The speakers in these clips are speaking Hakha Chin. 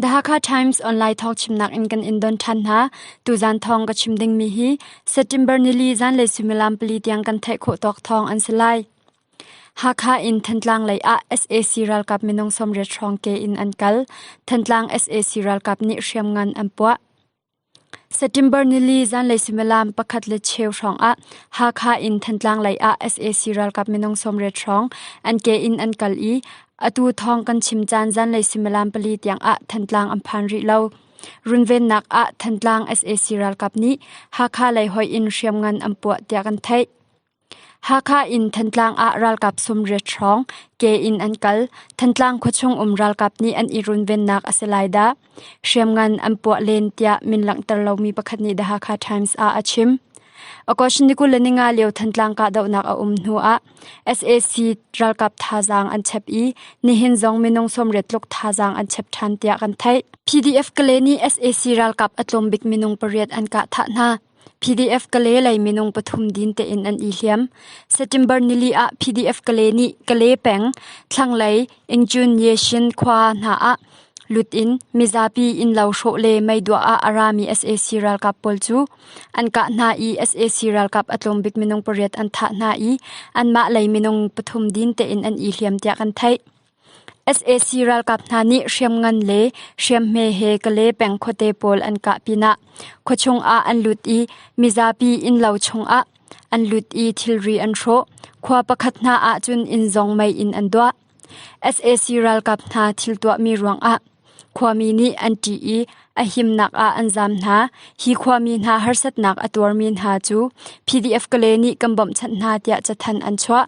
The Hakha Times online thawngchimnak in kan in don ṭhan hna. Tuzan thawng ka chim dingmi hi September nili zanlei suimilam pali tiang kan theih khawh tawk thawng an si lai. Hakha in Thantlang lei ah sac ralkap minung 80 hrawng ke in an kal. Thantlang sac ralkap nih hriamngan an puah. September nili zanlei suimilam pakhat le cheu hrawngah Hakha in Thantlang lei ah sac ralkap minung 80 hrawng an ke in an kal i atu thawng kan chim caan zanlei suimilam pali tiang ah Thantlang an phan rih lo. Runvennak ah Thantlang sac ralkap nih Hakha lei hoih in hriamngan an puah tiah kan theih. Hakha in Thantlang ah ralkap 80 hrawng ke in an kal. Thantlang khuachung um ralkap nih an i runvennak a si lai dah. Hriamngan an puah len tiah min langhter lomi pakhat nih The Hakha Times ah a chim. August ni 25 lio Thantlang kahdohnak a um hnu ah sac ralkap thazaang an chep i nihin zong minung 80 tluk thazaang an chep ṭhan tiah kan theih. PDF Kale nih sac ralkap a tlawm bik minung pariat an kah thah hna. PDF Kale lei minung pathum din tein an i hliam. September nili ah PDF Kale nih Kale peng thlanglei Ingyun Yeshin khua hna ah lut in mizapi innlo hrawh le meiduah ah a rami sac ralkap pawl cu an kah hna i sac ralkap a tlawm bik minung pariat an thah hna i anmah lei minung pathum din tein an i hliam tiah kan theih. Sac ralkap hna nih hriamngan le hriamhme he Kale peng khuate pawl an kah pinah khuachung ah an lut i mizapi innlo chungah an lut i thilri an hrawh. Khua pakhat hna ahcun inn zong mei in an duah. Sac ralkap hna thil tuahmi ruangah khuami nih an ṭih i a himnak ah an zaam hna. Hi khuami hna harsatnak a tuarmi hna cu PDF Kale nih kan bawmhchanh hna tiah cathanh an chuah.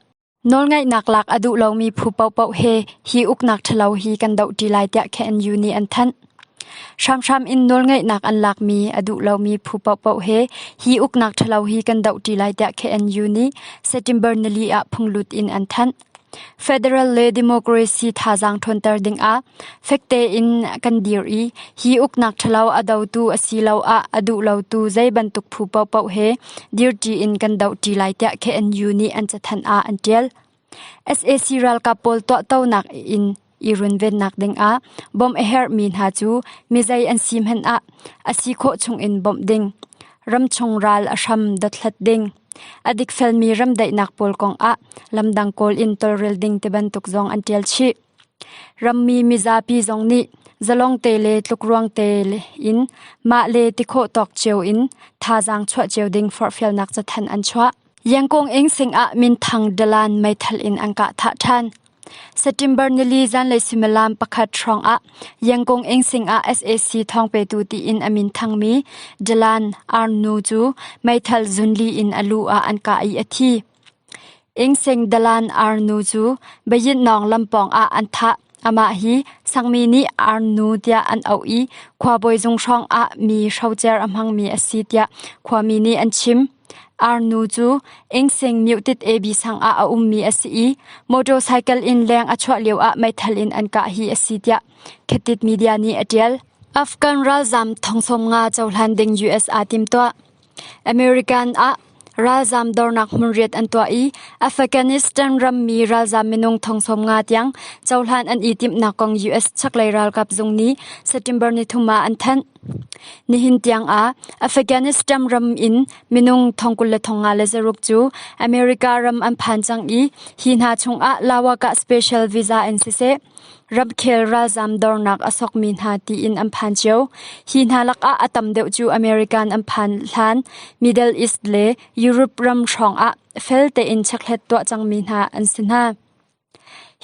Nawlngaihnak lak a duh lomi phu paohpaoh he hi uknak ṭhalo hi kan dohṭi lai tiah KNU nih an thanh. Hramhram in nawlngaihnak an lakmi a duh lomi phu paohpaoh he hi uknak ṭhalo hi kan dohṭi lai tiah KNU nih September nili ah phunglut in an thanh. Federal le democracy thazaang ṭhawnter dingah fek tein kan dir i hi uknak ṭhalo a dotu asiloah a duh lotu zei bantuk phu paohpaoh he dirṭi in kan dohṭi lai tiah KNU nih an cathanh ah an ṭial. Sac ralkap pawl tuahtonak in i runvennak dingah bawmh a herhmi hna cu mizei an si hmanh ah a si khawh chungin bawmh ding, ramchung ral a hram dothlat ding, a dikfelmi ramdaihnak pawl kongah lamdang kawl in tawlrel ding tibantuk zong an ṭial chih. Rammi mizapi zong nih zalong te le tlukruang te in mah le tikhawh tawk cio in thazaang chuah cio ding forhfialnak cathanh an chuah. Yangkung ing singah minthang dalan meithal in an kah thah ṭhan. September nili zanlei suimilam pakhat hrawng ah Yangkung ing singah sac thawngpetu tiin a min thangmi Dalan Arnu cu meithal zunli in a lu ah an kah i a thi. Ingsing dalan arnu cu Bayitnawng lampawng ah an thah. Amah hi sangmi nih arnu tiah an auh i khuabawi zung hrawng ah mi hrocer a hmangmi a si tiah khuami nih an chim. Arnu cu Ingsing Myuhtit AB sang ah a ummi a si i motorcycle in leng a chuah lio ah meithal in an kah hi a si tiah Khatit media nih a ṭial. Afghan ralzam thong 50 cohlan ding US aa timtuah. American ah ralzam dornak hmunriat an tuah i Afghanistan rammi ralzam minung thong 50 tiang cohlan an i timhnak kong US chaklei ralkap zung nih September ni thum ah an thanh. Nihin tiang ah Afghanistan ram in minung thong 26 cu America ram an phan cang i hi hna chungah Lawaka Special Visa in siseh Ramkhel ralzam dornak a sokmi hna tiin an phan cio. Hi hna lakah a tam deuh cu American an phan hlan Middle East le Europe ram hrawng ah fel tein chekhlet tuah cangmi hna an si hna.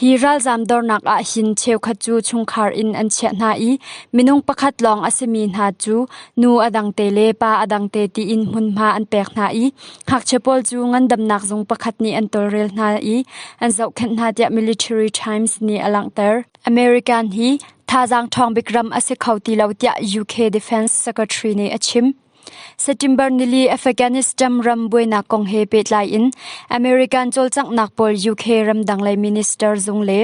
Hi ralzam dornak ah hin cheukhat cu chungkhar in an chiah hna i minung pakhat lawng a simi hna cu nu a dangte le pa a dangte tiin hmunhma an pek hna i Ngakchia pawl cu ngandamnak zung pakhat nih an tawlrel hna i an zohkhenh hna tiah Military Times nih a langhter. American hi thazaang ṭhawng bik ram a si kho ti lo tiah UK Defense Secretary nih a chim. September nili Afghanistan ram buainak kong he pehtlai in American cawlcanghnak pawl UK ramdang lei minister zung le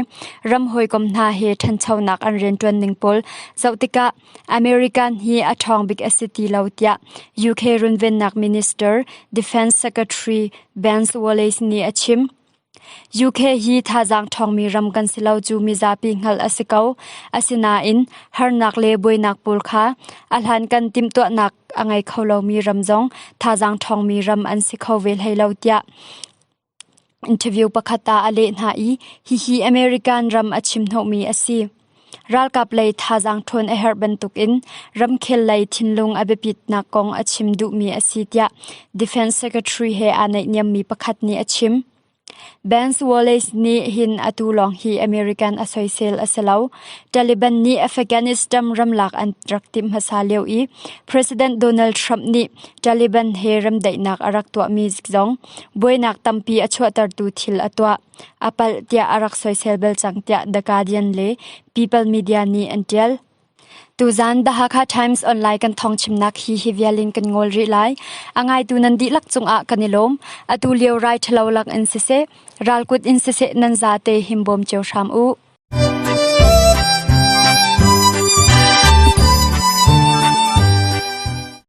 ram hawikom hna he ṭhanchonak an rianṭuan ning pawl zoh tikah American hi a ṭhawng bik a si ti lo tiah UK runvennak minister Defense Secretary Ben Wallace nih a chim. UK hi thazaang ṭhawngmi ram kan si lo cu mizapi hngalh a si ko. Asinain harnak le buainak pawl kha a hlankan timhtuahnak a ngei kho lomi ram zong thazaang ṭhawngmi ram an si kho ve hlei lo tiah interview pakhat ah a leh hna i hihi American ram a chim hnawhmi a si. Ralkap lei thazaang ṭhawn a herh bantukin ramkhel lei thinlung a biapitnak kong a chim duhmi a si tiah Defense Secretary he aa naihniammi pakhat nih a chim. Ben Wallace nih hin atu lawng hi American a soisel a si lo. Taliban nih Afghanistan ramlak an rak timh hmasa lio i President Donald Trump nih Taliban he remdaihnak a rak tuahmi zong buainak tampi a chuahtertu thil a tuah. A palh tiah a rak soisel bal cang tiah The Guardian le People Media nih an ṭial. Tuzan The Hakha Times Online kan thawngchimnak hi hi vial in kan ngol rih lai. A ngaitu nan dihlak cungah kan i lawm. Atu lio rai ṭhalo lak in siseh, ralkut in siseh nan zate himbawm cio hram u.